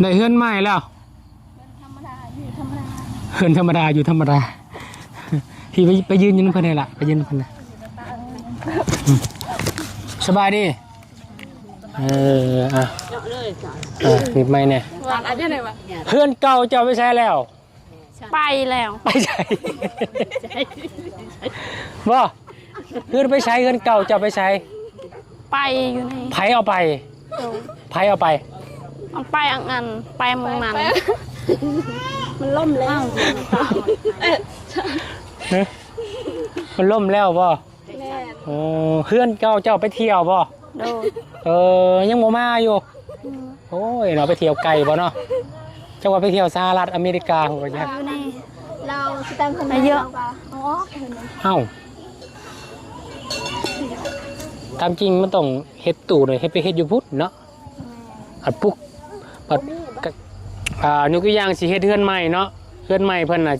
ໄດ້ເຮືອນໃໝ່ແລ້ວ. ເຮືອນທຳມະດາ ຢູ່ທຳມະດາ ເຮືອນທຳມະດາ ຢູ່ທຳມະດາ. ພີ່ໄປ ໄປຢືນຢູ່ນຳເພິ່ນນີ້ລະ ໄປຢືນນຳເພິ່ນນະ. ອືມ ສະບາຍດີ. ເອີ ອ່ະ ເອີ ມີໄມແດ່. ເຮືອນເກົ່າເຈົ້າໄປໃສແລ້ວ? ໄປແລ້ວ. ໄປໃສ? ບໍ່ ເຮືອນໄປໃສ? ເຮືອນເກົ່າເຈົ້າໄປໃສ? ໄປຢູ່ນີ້. ໃຜເອົາໄປ? ໂດຍ. ໃຜເອົາໄປ? ເອົາໄປອັນນັ້ນ ໄປໝ່ອງນັ້ນ. ມັນລົ້ມແລ້ວ. ຮະ? ມັນລົ້ມແລ້ວບໍ່? ແມ່ນ. ໂອ້ ເຮືອນເກົ່າເຈົ້າໄປທ່ຽວບໍ່? ໂດຍ. ເອີ ຍັງບໍ່ມາຢູ່. ອືມ. ໂອ້ຍເນາະ ໄປທ່ຽວໄກບໍ່ເນາະ? ຈັກວ່າໄປທ່ຽວສະຫະລັດອາເມລິກາພຸ້ນບໍ່ຈັກ. ຢູ່ນີ້ ລາວຊິຕັ້ງເຮືອນໃໝ່ ເອົາອອກ. ເອົ້າ ຕາມຈິງມັນຕ້ອງເຮັດຕູ້ນີ້ ເຮັດໄປເຮັດຢູ່ພຸ້ນເນາະ. ອັດປຸກ ບັດ ອ່າ ຍົກຕົວຢ່າງຊິເຮັດເຮືອນໃໝ່ເນາະ ເຮືອນໃໝ່ເພິ່ນນະ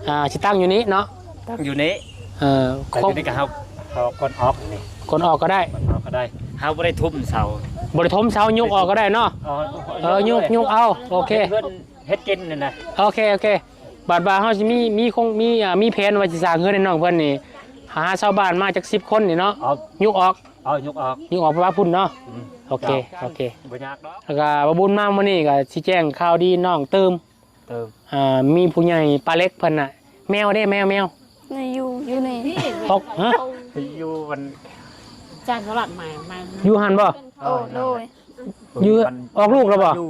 ອ່າ ຊິຕັ້ງຢູ່ນີ້ເນາະ. ຕັ້ງຢູ່ນີ້. ເອີ ແຕ່ຢູ່ນີ້ກໍເຮົາ ເຮົາກອນອອກນີ້ ກອນອອກກໍໄດ້ ກອນອອກກໍໄດ້. ເຮົາບໍ່ໄດ້ຖົມເສົາ ບໍ່ໄດ້ຖົມເສົາ ຍົກອອກກໍໄດ້ເນາະ. ເອີ ຍົກ ຍົກເອົາ. ໂອເຄ ເຮັດເຮືອນເຮັດກິນນີ້ນະ. ໂອເຄ ໂອເຄ. ບາດວ່າເຮົາຊິມີ ມີຄົງ ມີ ອ່າ ມີແຜນວ່າຊິສ້າງເຮືອນໃຫ້ນ້ອງເພິ່ນນີ້ ຫາຊາວບ້ານມາຈັກສິບຄົນນີ້ເນາະ. ຍົກອອກ ເອົາ ຍົກອອກ ຍົກອອກໄປວ່າພຸ້ນເນາະ. ອືມ ໂອເຄ ໂອເຄ ບໍ່ຍາກດອກ. ແລ້ວກໍບ່າວບຸນມາມື້ນີ້ກໍຊິແຈ້ງຂ່າວດີນ້ອງຕື່ມ ຕື່ມ ອ່າ ມີຜູ້ໃຫຍ່ປາເລັກເພິ່ນນະ. ແມວເດ້ ແມວ ແມວ ນີ້ຢູ່ ຢູ່ນີ້. ອອກ ຮະ? ຢູ່ມັນ ຈານສະຫຼັດໃໝ່ ໃໝ່ ຢູ່ຫັ້ນບໍ່? ໂອ້ ໂດຍ. ຢູ່ ມັນອອກລູກແລ້ວບໍ່? ຢູ່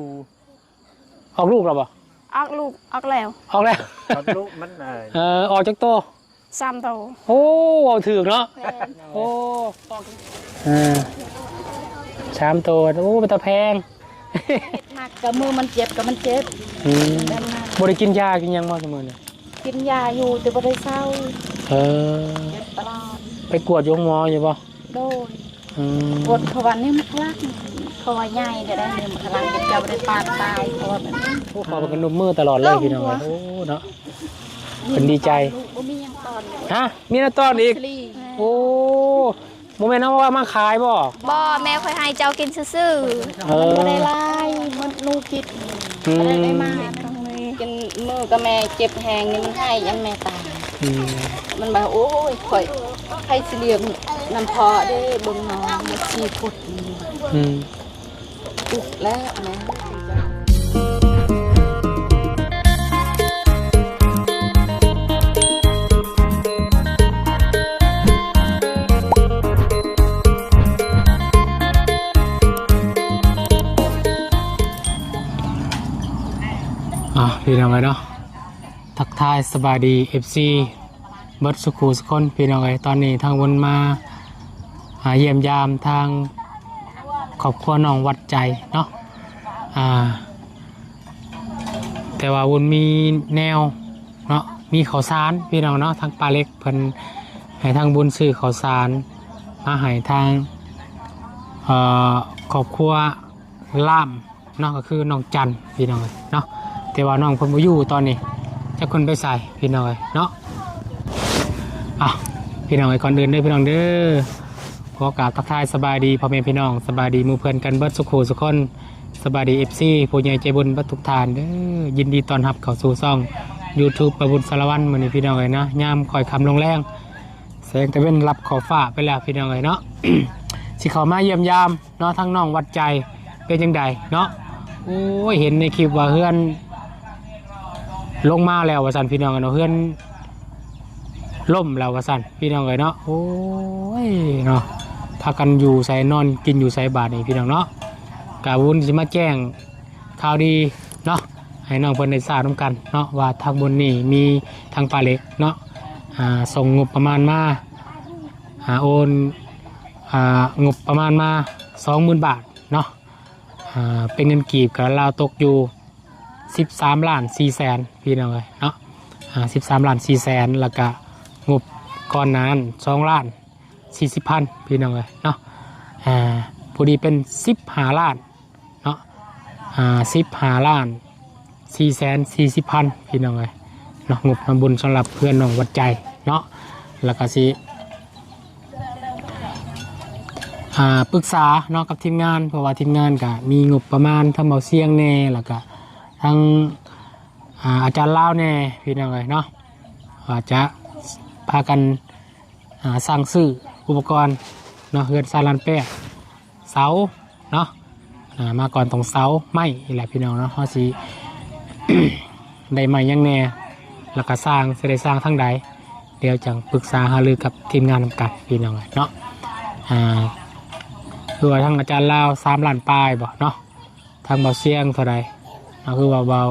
ອອກລູກແລ້ວບໍ່? ອອກລູກ ອອກແລ້ວ ອອກແລ້ວ. ອອກລູກມັນ ເອີ ເອີ ອອກຈັກໂຕ? ສາມໂຕ. ໂອ້ ເວົ້າຖືກເນາະ. ແມ່ນ. ໂອ້ ເອີ ສາມໂຕ. ໂອ້ ເປັນຕາແພງ. ມັກ ກໍມືມັນເຈັບກໍມັນເຈັບ. ອືມ ແບບນັ້ນ. ບໍ່ໄດ້ກິນຢາກິນຫຍັງບໍ່ຊຸມື້ນີ້? ກິນຢາຢູ່ແຕ່ບໍ່ໄດ້ເຊົາ. ເອີ ເຈັບຕະຫຼອດ. ໄປກວດຢູ່ໂຮງໝໍຢູ່ບໍ່? ໂດຍ. ອືມ ກວດເຂົາວ່ານິ້ວມັນທະລັກ ເຂົາວ່າໃຫຍ່ແລ້ວໄດ໋ ນິ້ວມັນທະລັກ ເຈົ້າບໍ່ໄດ້ປານຕາຍ ເຂົາວ່າແບບນັ້ນ. ໂອ້ ເຂົາເປັນໜຸ່ມມືຕະຫຼອດເລີຍ ໂອ້ ພີ່ນ້ອງເອີຍ. ໂອ້ເນາະ ເພິ່ນດີໃຈ. ລູກບໍ່ມີຫຍັງຕອນ. ຮະ? ມີແນວຕອນອີກ? ໂອ້ ບໍ່ແມ່ນເອົາມາຂາຍບໍ່? ບໍ່ ແມ່ຂ້ອຍໃຫ້ເຈົ້າກິນຊື່ໆ. ເອີ ມັນບໍ່ໄດ້ຫຼາຍ ມັນໜູພິດ. ອືມ ກໍເລີຍໄດ້ມາ ກິນມື້ກັບແມ່ເຈັບແຮງນີ້ ມັນໄຫ້ ອັນແມ່ຕາຍ. ອືມ ມັນວ່າ ໂອ້ຍ ຂ້ອຍໃຜຊິລ້ຽງນຳພໍ່ເດ້ ເບິ່ງນ້ອງມັນສີ່ຄົນ. ອືມ ອຸກແລ້ວແມ່. ອ່າ ພີ່ນ້ອງເອີຍເນາະ ທັກທາຍສະບາຍດີ ເອັຟຊີ ເບິດສຸຂູສຸຄົນ ພີ່ນ້ອງເອີຍ. ຕອນນີ້ທາງບຸນມາ ອ່າ ຢ້ຽມຢາມທາງຄອບຄົວນ້ອງວັດໃຈເນາະ. ອ່າ ແຕ່ວ່າບຸນມີແນວເນາະ ມີເຂົ້າສານ ພີ່ນ້ອງເນາະ. ທາງປ້າເລັກເພິ່ນໃຫ້ທາງບຸນຊື້ເຂົ້າສານມາໃຫ້ທາງ ເອີ ຄອບຄົວລາມ ເນາະ ກໍຄືນ້ອງຈັນ ພີ່ນ້ອງເອີຍເນາະ. ແຕ່ວ່ານ້ອງເພິ່ນບໍ່ຢູ່ຕອນນີ້ ຈັກເພິ່ນໄປໃສ ພີ່ນ້ອງເອີຍເນາະ. ອ່ະ ພີ່ນ້ອງເອີຍ ກ່ອນອື່ນເດີ ພີ່ນ້ອງເດີ ຂໍກາບທັກທາຍສະບາຍດີພໍ່ແມ່ພີ່ນ້ອງ ສະບາຍດີໝູ່ເພື່ອນກັນເບິດສຸຂູສຸຄົນ ສະບາຍດີ ເອັຟຊີ ຜູ້ໃຫຍ່ໃຈບຸນເບິດທຸກທ່ານເດີ. ຍິນດີຕ້ອນຮັບເຂົ້າສູ່ຊ່ອງຢູທູບ ປະບຸນສາລະວັນ. ມື້ນີ້ ພີ່ນ້ອງເອີຍເນາະ ຍາມຄ່ອຍຄ່ຳລົງແລງ ແສງຕາເວັນລັບຂອບຟ້າໄປແລ້ວ ພີ່ນ້ອງເອີຍເນາະ. ຊິເຂົ້າມາຢ້ຽມຢາມ ເນາະ ທາງນ້ອງວັດໃຈເປັນຈັ່ງໃດເນາະ. ໂອ້ຍ ເຫັນໃນຄລິບວ່າເຮືອນລົງມາແລ້ວວ່າຊັ້ນ ພີ່ນ້ອງເອີຍເນາະ ເຮືອນລົ້ມແລ້ວວ່າຊັ້ນ ພີ່ນ້ອງເອີຍເນາະ. ໂອ້ຍເນາະ ພາກັນຢູ່ໃສນອນກິນຢູ່ໃສບາດນີ້ ພີ່ນ້ອງເນາະ. ກະບຸນຊິມາແຈ້ງຂ່າວດີເນາະ ໃຫ້ນ້ອງເພິ່ນໄດ້ຊາບນຳກັນເນາະ ວ່າທາງບຸນນີ້ມີທາງປ້າເລັກເນາະ ອ່າ ສົ່ງງົບປະມານມາ ອ່າ ໂອນ ອ່າ ງົບປະມານມາສອງໝື່ນບາດເນາະ. ອ່າ ເປັນເງິນກີບກໍລາວຕົກຢູ່ສິບສາມລ້ານສີ່ແສນ ພີ່ນ້ອງເອີຍເນາະ. ອ່າ ສິບສາມລ້ານສີ່ແສນ ແລ້ວກະງົບກ່ອນໜ້ານັ້ນສອງລ້ານສີ່ສິບພັນ ພີ່ນ້ອງເອີຍເນາະ. ອ່າ ພໍດີເປັນສິບຫ້າລ້ານ ເນາະ ອ່າ ສິບຫ້າລ້ານສີ່ແສນສີ່ສິບພັນ ພີ່ນ້ອງເອີຍເນາະ ງົບທຳບຸນສຳລັບເພື່ອນນ້ອງວັດໃຈເນາະ. ແລ້ວກໍຊິ ອ່າ ປຶກສາເນາະກັບທີມງານ ເພາະວ່າທີມງານກະມີງົບປະມານ ທັງເບົາຊຽງແດ່ ແລ້ວກະທັງ ອ່າ ອາຈານລາວແດ່ ພີ່ນ້ອງເອີຍເນາະ ວ່າຈະພາກັນ ອ່າ ສັ່ງຊື້ອຸປະກອນເນາະ ເຮືອນຊານລານແປ້ງ ເສົາເນາະ ອ່າ ມາກ່ອນຕ້ອງເສົາໄມ້ນີ້ແຫຼະພີ່ນ້ອງເນາະ ເຮົາຊິ ໄດ້ໄມ້ຫຍັງແດ່ ແລ້ວກະຊ່າງ ຊິໄດ້ສ້າງທາງໃດ ດຽວຈັ່ງປຶກສາຫາລືກັບທີມງານນຳກັນພີ່ນ້ອງເອີຍເນາະ ອ່າ ຄືວ່າທາງອາຈານລາວສາມລ້ານປາຍບໍເນາະ ທາງເບົາຊຽງເທົ່າໃດເນາະ ຄືວ່າເບົາ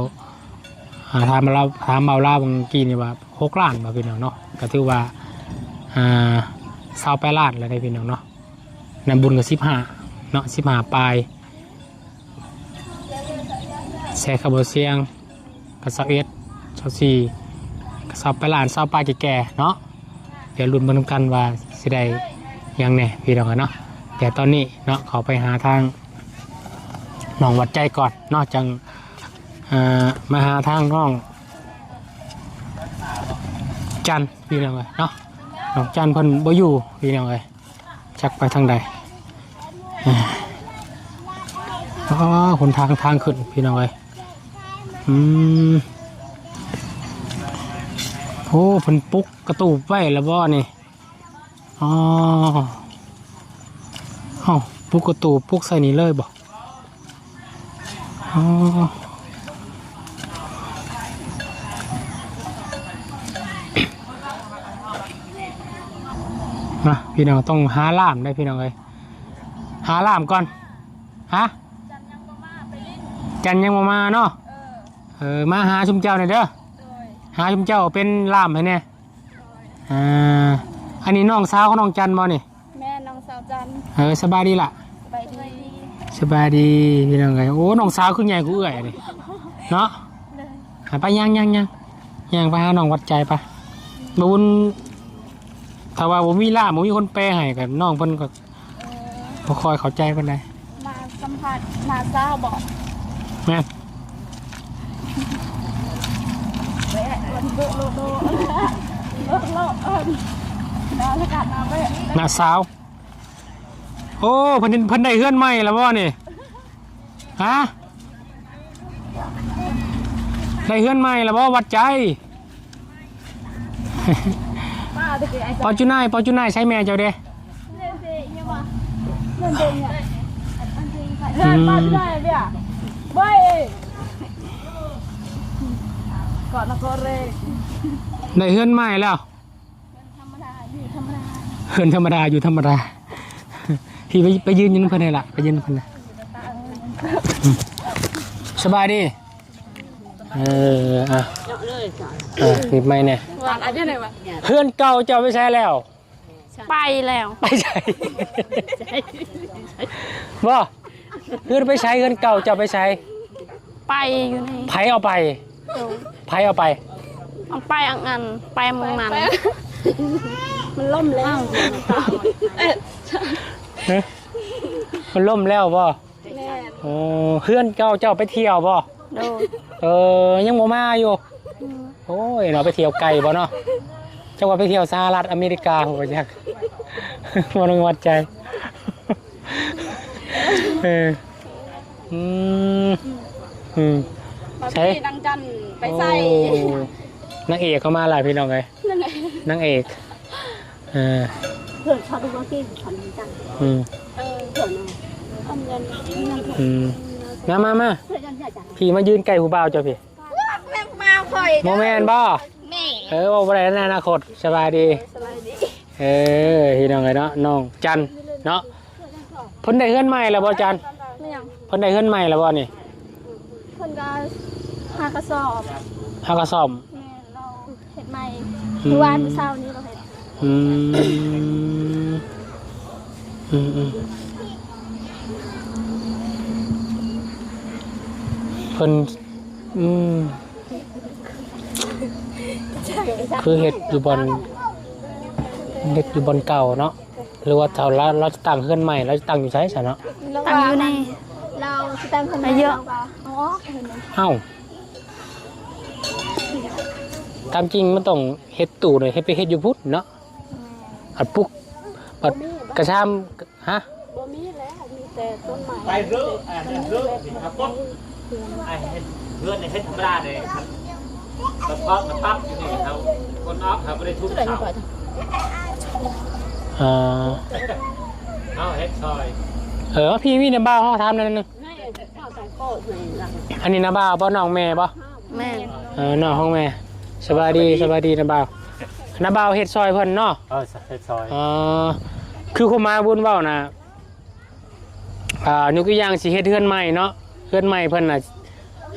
ອ່າ ຖາມເບົາລາວ ຖາມເບົາລາວເມື່ອກີ້ນີ້ວ່າຫົກລ້ານບໍພີ່ນ້ອງເນາະ ກະຖືວ່າ ອ່າ ຊາວປາຍລ້ານແລ້ວເດ້ພີ່ນ້ອງເນາະ ນຳບຸນກະສິບຫ້າເນາະ ສິບຫ້າປາຍ ແຊກະເບົາຊຽງ ກະຊາວເອັດ ຊາວສີ່ ກະຊາວປາຍລ້ານ ຊາວປາຍແກ່ໆເນາະ ດຽວລຸ້ນເບິ່ງນຳກັນວ່າຊິໄດ້ຫຍັງແດ່ພີ່ນ້ອງເອີຍເນາະ ແຕ່ຕອນນີ້ເນາະ ເຂົ້າໄປຫາທາງນ້ອງຫວັດໃຈກ່ອນເນາະ ຈັ່ງ ເອີ ມາຫາທາງນ້ອງຈັນພີ່ນ້ອງເອີຍເນາະ ນ້ອງຈັນເພິ່ນບໍ່ຢູ່ພີ່ນ້ອງເອີຍ ຈັກໄປທາງໃດ ເອີ ອໍ ຫົນທາງ ທາງຂຶ້ນພີ່ນ້ອງເອີຍ ອືມ ໂອ້ ເພິ່ນປຸກກະຕູບໄວ້ແລ້ວບໍນີ້ ອໍ ເອົ້າ ປຸກກະຕູບ ປຸກໃສ່ນີ້ເລີຍບໍ? ອໍ ມາ ພີ່ນ້ອງ ຕ້ອງຫາລ່າມໄດ໋ພີ່ນ້ອງເອີຍ ຫາລ່າມກ່ອນ ຮະ ຈັນຍັງບໍ່ມາ ໄປຫຼິ້ນ ຈັນຍັງບໍ່ມາເນາະ ເອີ ເອີ ມາຫາຊຸມເຈົ້າແດ່ເດີ ໂດຍ ຫາຊຸມເຈົ້າເປັນລ່າມໃຫ້ແດ່ ໂດຍ ອ່າ ອັນນີ້ນ້ອງສາວຂອງນ້ອງຈັນບໍນີ້? ແມ່ນ ນ້ອງສາວຈັນ ເອີ ສະບາຍດີລະ ສະບາຍດີ ສະບາຍດີພີ່ນ້ອງເອີຍ ໂອ້ ນ້ອງສາວຄືໃຫຍ່ກວ່າເອື້ອຍນີ້ເນາະ ເລີຍ ອ່າ ໄປ ຍ່າງ ຍ່າງ ຍ່າງ ຍ່າງໄປຫານ້ອງຫວັດໃຈໄປ ບໍ່ບຸນ ຖ້າວ່າບໍ່ມີລ່າມ ບໍ່ມີຄົນແປໃຫ້ ກະນ້ອງເພິ່ນກະ ເອີ ບໍ່ຄ່ອຍເຂົ້າໃຈປານໃດ ມາສຳພາດນ້າສາວບໍ? ແມ່ນ ແວະ ເອີ ໂລະ ໂລະ ໂລະ ໂລະ ເອີ ໜ້າສາວ ໂອ້ ເພິ່ນ ເພິ່ນໄດ້ເຮືອນໃໝ່ແລ້ວບໍ່ນີ້? ຮະ? ໄດ້ເຮືອນໃໝ່ແລ້ວບໍ່ ຫວັດໃຈ? ປາຈູນາຍ ປາຈູນາຍ ໃຊ້ແມ່ເຈົ້າເດ້? ອືມ ໄດ້ເຮືອນໃໝ່ແລ້ວ. ເຮືອນທຳມະດາ ຢູ່ທຳມະດາ ເຮືອນທຳມະດາ ຢູ່ທຳມະດາ ພີ່ໄປ ໄປຢືນຢູ່ນຳເພິ່ນໃຫ້ລະ ໄປຢືນນຳເພິ່ນນະ ສະບາຍດີ ເອີ ອ່ະ ອ່ະ ຫຍິບໄມ້ແດ່ ເຮືອນເກົ່າເຈົ້າໄປໃສແລ້ວ? ໄປແລ້ວ ໄປໃສ? ບໍ່ ເຮືອນໄປໃສ? ເຮືອນເກົ່າເຈົ້າໄປໃສ? ໄປຢູ່ນີ້ ໃຜເອົາໄປ? ໂດຍ ໃຜເອົາໄປ? ມັນໄປອັນນັ້ນ ໄປໝ່ອງນັ້ນ ມັນລົ້ມແລ້ວ ຮະ? ມັນລົ້ມແລ້ວບໍ່? ແມ່ນ ໂອ້ ເຮືອນເກົ່າເຈົ້າໄປທ່ຽວບໍ່? ໂດຍ ເອີ ຍັງບໍ່ມາຢູ່ ອືມ ໂອ້ຍເນາະ ໄປທ່ຽວໄກບໍ່ເນາະ ຈັກວ່າໄປທ່ຽວສະຫະລັດອາເມລິກາພຸ້ນບໍ່ຈັກ ບໍ່ໄດ້ຫວັດໃຈ ເອີ ອືມ ອືມ ໃສ ນາງຈັນໄປໃສ ໂອ້ ນາງເອກເຂົ້າມາລະພີ່ນ້ອງເອີຍ ນາງເອກ ນາງເອກ ເອີ ເພິ່ນເຂົາດູວ່າເກັ່ງຄັນນາງຈັນ ອືມ ເອີ ເພິ່ນນາງຈັນ ອືມ ມາ ມາ ມາ ພີ່ມາຢືນໃກ້ຜູ້ບ່າວເຈົ້າພີ່ ແມ່ນຜູ້ບ່າວຂ້ອຍ ບໍ່ແມ່ນບໍ່? ແມ່ ເອີ ເວົ້າບໍ່ໄດ້ໃນອະນາຄົດ ສະບາຍດີ ສະບາຍດີ ເອີ ພີ່ນ້ອງເອີຍເນາະ ນ້ອງຈັນເນາະ ເພິ່ນໄດ້ເຮືອນໃໝ່ແລ້ວບໍ່ຈັນ? ແມ່ນຫຍັງ? ເພິ່ນໄດ້ເຮືອນໃໝ່ແລ້ວບໍ່ນີ້? ເພິ່ນກະຫາກະສອບ ຫາກະສອບ ແມ່ນ ລາວເຮັດໃໝ່ ອືມ ມື້ວານມື້ເຊົ້ານີ້ລາວເຮັດ ອືມ ອືມ ອືມ ເພິ່ນ ອືມ ຄືເຮັດຢູ່ບ່ອນ ເຮັດຢູ່ບ່ອນເກົ່າເນາະ ຫຼືວ່າເຂົາ ລາວ ລາວຈະຕັ້ງເຮືອນໃໝ່ ລາວຈະຕັ້ງຢູ່ໃສຊັ້ນເນາະ? ຕັ້ງຢູ່ນີ້ ລາວຊິຕັ້ງເຮືອນໃໝ່ ລາວກະເອົາອອກເຮືອນນັ້ນ ເອົ້າ ຕາມຈິງມັນຕ້ອງເຮັດຕູ້ນີ້ ເຮັດໄປເຮັດຢູ່ພຸ້ນເນາະ ແມ່ນ ອັນປຸກ ບັດກະຊາມ ຮະ? ບໍ່ ແຕ່ຕົ້ນໄມ້ ໄປເຮີ້ ອ່າ ເຮືອນເຮືອນນີ້ເຮົາປົບ ອ່າ ເຮັດເຮືອນນີ້ເຮັດທຳມະດາເດ້ ກະເພາະກະປັບຢູ່ນີ້ ເຮົາຄົນອອກ ເຮົາບໍ່ໄດ້ທຸບເສົາ ອ່າ ເຮົາເຮັດຊອຍ ເອີ ພີ່ມີນຳບ່າວ ເຮົາຖາມໜ້ອຍໜຶ່ງ ອັນນີ້ນ້າບ່າວບໍ່ ນ້ອງແມ່ບໍ່? ແມ່ນ ເອີ ນ້ອງຂອງແມ່ ສະບາຍດີ ສະບາຍດີ ສະບາຍດີນ້າບ່າວ ນ້າບ່າວເຮັດຊອຍເພິ່ນເນາະ ເອີ ເຮັດຊອຍ ອໍ ຄືຄວາມໝາຍບຸນເວົ້ານະ ອ່າ ຍົກຕົວຢ່າງຊິເຮັດເຮືອນໃໝ່ເນາະ ເຮືອນໃໝ່ເພິ່ນນະ